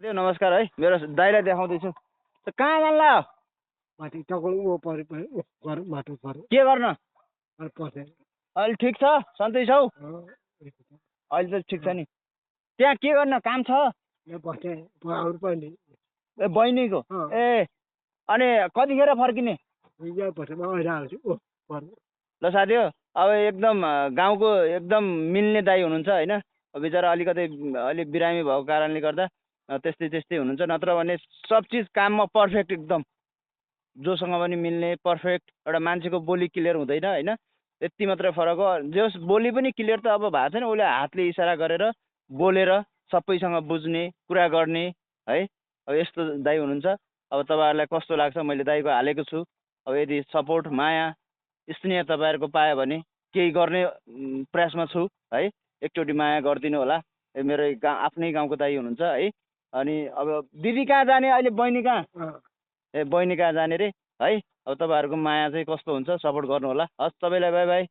नमस्कार है, मेरो दाइलाई देखाउँदैछु। कहाँ जान्ला? माथि टक्कल परे माटो पऱ्यो के गर्न? पसेर अहिले ठिक छ? सन्चै छौ? अहिले त ठिक छ नि। त्यहाँ के गर्न काम छ? बस्ने अरू पनि ए बहिनीको? ए अनि कतिखेर फर्किने? ल साथी हो, अब एकदम गाउँको एकदम मिल्ने दाइ हुनुहुन्छ होइन। बिचरा अलिकति अलिक बिरामी भएको कारणले गर्दा त्यस्तै हुनुहुन्छ, नत्र भने सब चिज काममा पर्फेक्ट एकदम जोसँग पनि मिल्ने पर्फेक्ट। एउटा मान्छेको बोली क्लियर हुँदैन होइन, यति मात्रै फरक हो। जस बोली पनि क्लियर त अब भएको छैन, उसले हातले इसारा गरेर बोलेर सबैसँग बुझ्ने कुरा गर्ने है। अब यस्तो दाइ हुनुहुन्छ। अब तपाईँहरूलाई कस्तो लाग्छ? मैले दाइको हालेको छु। अब यदि सपोर्ट माया स्नेह तपाईँहरूको पायो भने केही गर्ने प्रयासमा छु है। एकचोटि माया गरिदिनु होला। मेरो आफ्नै गाउँको दाइ हुनुहुन्छ है। अनि अब दिदी कहाँ जाने अहिले? बहिनी कहाँ? ए बहिनी कहाँ जाने रे है। अब तपाईँहरूको माया चाहिँ कस्तो हुन्छ सपोर्ट गर्नु होला। हस्, तपाईँलाई बाई बाई।